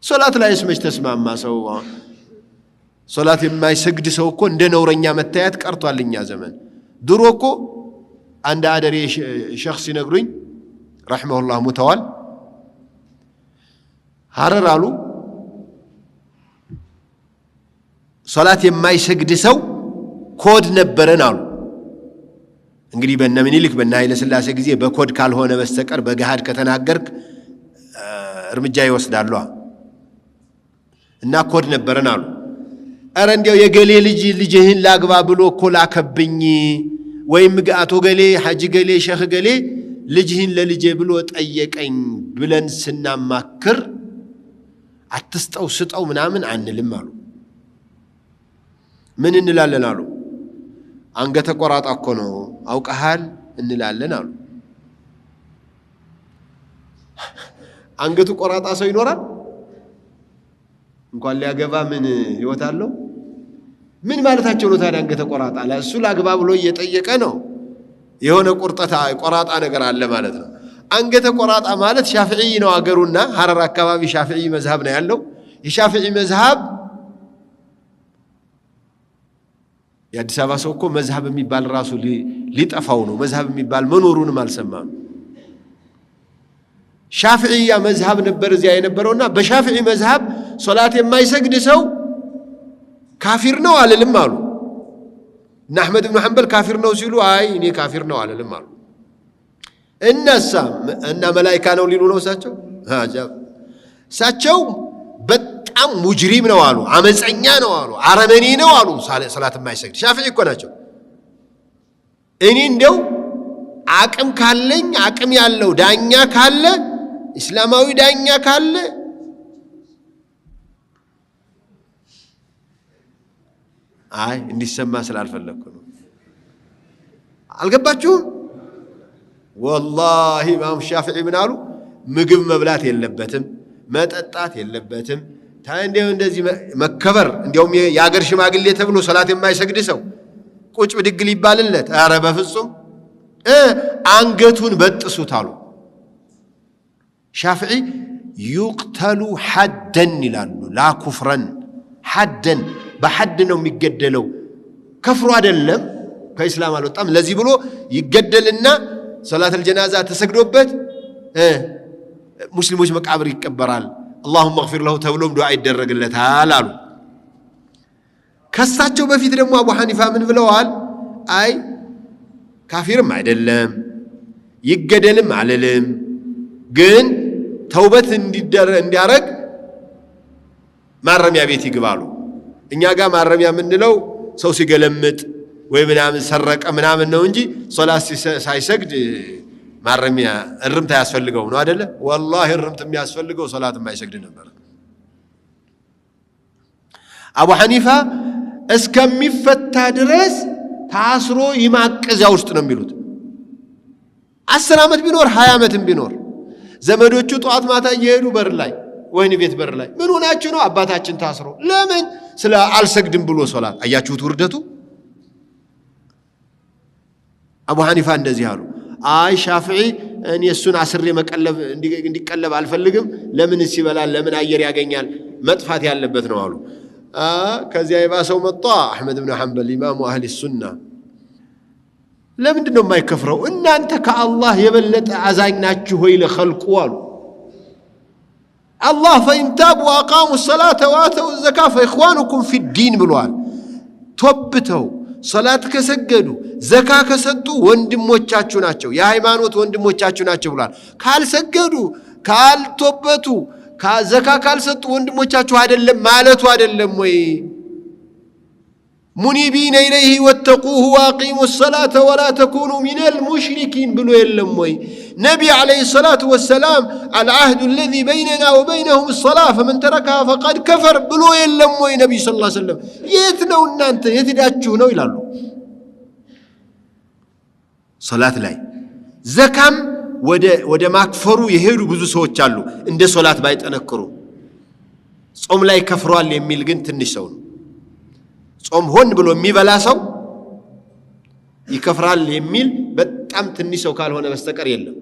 ሶላት ላይስ መች ተስማማ ሰው? ሶላት የማይሰግድ ሰው እኮ እንደ ነውረኛ መታየት ቀርቷል እኛ ዘመን። ድሮ እኮ አንድ አደሬ ሸኽ ሲነግሩኝ፣ رحمه الله ሙተዋል። ሐረር አሉ ሶላት የማይሰግድ ሰው ኮድ ነበረን አሉ። እንግዲህ በነ ምኒልክ በነ ኃይለ ሥላሴ ጊዜ በኮድ ካልሆነ በስተቀር በገሃድ ከተናገርክ እርምጃ ይወስዳሉ። እና ኮድ ነበረን አሉ። ኧረ እንዲያው የገሌ ልጅ ልጅህን ላግባ ብሎ እኮ ላከብኝ፣ ወይም አቶ ገሌ፣ ሐጂ ገሌ፣ ሸህ ገሌ ልጅህን ለልጄ ብሎ ጠየቀኝ ብለን ስናማክር አትስጠው ስጠው ምናምን አንልም አሉ። ምን እንላለን አሉ? አንገተ ቆራጣ እኮ ነው አውቀሃል እንላለን አሉ። አንገቱ ቆራጣ ሰው ይኖራል? እንኳን ሊያገባ ምን ህይወት አለው? ምን ማለታቸው ነው ታዲያ? አንገተ ቆራጣ እሱ ላግባ ብሎ እየጠየቀ ነው። የሆነ ቁርጠታ ቆራጣ ነገር አለ ማለት ነው። አንገተ ቆራጣ ማለት ሻፍዒ ነው አገሩና ሐረር አካባቢ ሻፍዒ መዝሀብ ነው ያለው። የሻፍዒ መዝሀብ፣ የአዲስ አበባ ሰው እኮ መዝሀብ የሚባል ራሱ ሊጠፋው ነው። መዝሀብ የሚባል መኖሩንም አልሰማም። ሻፍዕያ መዝሀብ ነበር እዚያ የነበረውና በሻፍዒ መዝሀብ ሶላት የማይሰግድ ሰው ካፊር ነው አልልም አሉ። እና አሕመድ ብኑ ሐንበል ካፊር ነው ሲሉ አይ እኔ ካፊር ነው አልልም አሉ። እነሳ እና መላይካ ነው ሊሉ ነው እሳቸው። እሳቸው በጣም ሙጅሪም ነው አሉ፣ አመፀኛ ነው አሉ፣ አረመኔ ነው አሉ። ሰላት የማይሰግድ ሻፍዒ እኮ ናቸው። እኔ እንደው አቅም ካለኝ፣ አቅም ያለው ዳኛ ካለ፣ እስላማዊ ዳኛ ካለ፣ አይ እንዲሰማ ስላልፈለግኩ ነው። አልገባችሁም? ወላሂ ኢማም ሻፊዒ ምን አሉ? ምግብ መብላት የለበትም፣ መጠጣት የለበትም። እንዲያው እንደዚህ መከበር፣ እንዲያውም የአገር ሽማግሌ ተብሎ ሰላት የማይሰግድ ሰው ቁጭ ብድግ ሊባልለት፣ ኧረ በፍጹም አንገቱን በጥሱት አሉ። ሻፍዒ يقتل حدا ይላሉ። لا كفرا حدا፣ በሐድ ነው የሚገደለው። ከፍሮ አይደለም፣ ከኢስላም አልወጣም። ለዚህ ብሎ ይገደልና ሰላተል ጀናዛ ተሰግዶበት ሙስሊሞች መቃብር ይቀበራል። اللهم اغفر له ተብሎም ዱዓ ይደረግለታል አሉ። ከሳቸው በፊት ደግሞ አቡ ሐኒፋ ምን ብለዋል? አይ ካፊርም አይደለም ይገደልም አልልም፣ ግን ተውበት እንዲያረግ ማረሚያ ቤት ይግባሉ። እኛ ጋር ማረሚያ የምንለው ሰው ሲገለምጥ ወይ ምናምን ሰረቀ ምናምን ነው እንጂ ሶላት ሳይሰግድ ማረሚያ እርምት አያስፈልገውም ነው አደለ? ወላሂ እርምት የሚያስፈልገው ሶላት የማይሰግድ ነበር። አቡ ሐኒፋ እስከሚፈታ ድረስ ታስሮ ይማቅዚያ ውስጥ ነው የሚሉት። 10 ዓመት ቢኖር 20 ዓመትም ቢኖር ዘመዶቹ ጠዋት ማታ እየሄዱ በር ላይ፣ ወህኒ ቤት በር ላይ ምን ሆናችሁ ነው? አባታችን ታስሮ ለምን? ስለ አልሰግድም ብሎ ሶላት። አያችሁት ውርደቱ። አቡ ሐኒፋ እንደዚህ አሉ። አይ ሻፍዒ እኔ እሱን አስሬ መቀለብ እንዲቀለብ አልፈልግም። ለምንስ ይበላል? ለምን አየር ያገኛል? መጥፋት ያለበት ነው አሉ። ከዚያ የባሰው መጣ አሕመድ ብን ሐንበል ኢማሙ አህሊ ሱና። ለምንድን ነው የማይከፍረው? እናንተ ከአላህ የበለጠ አዛኝ ናችሁ ወይ ለኸልቁ አሉ። አላህ فإن تابوا وأقاموا الصلاة وآتوا الزكاة فإخوانكم في الدين ብለዋል። ቶብተው ሰላት ከሰገዱ ዘካ ከሰጡ ወንድሞቻችሁ ናቸው፣ የሃይማኖት ወንድሞቻችሁ ናቸው ብሏል። ካልሰገዱ፣ ካልቶበቱ፣ ዘካ ካልሰጡ ወንድሞቻችሁ አይደለም ማለቱ አይደለም ወይ? منيبين إليه واتقوه وأقيموا الصلاة ولا تكونوا من المشركين ብሎ የለም ወይ? ነቢ عليه الصلاة والسلام العهد الذي بيننا وبينهم الصلاة فمن تركها فقد كفر ብሎ የለም ወይ? ነቢዩ صلى الله عليه وسلم የት ነው እናንተ የት ሄዳችሁ ነው ይላሉ። ሶላት ላይ ዘካም ወደ ማክፈሩ የሄዱ ብዙ ሰዎች አሉ። እንደ ሶላት ባይጠነክሩ ጾም ላይ ከፍሯል የሚል ግን ትንሽ ሰው ነው። ጾም ሆን ብሎ የሚበላ ሰው ይከፍራል የሚል በጣም ትንሽ ሰው ካልሆነ በስተቀር የለም።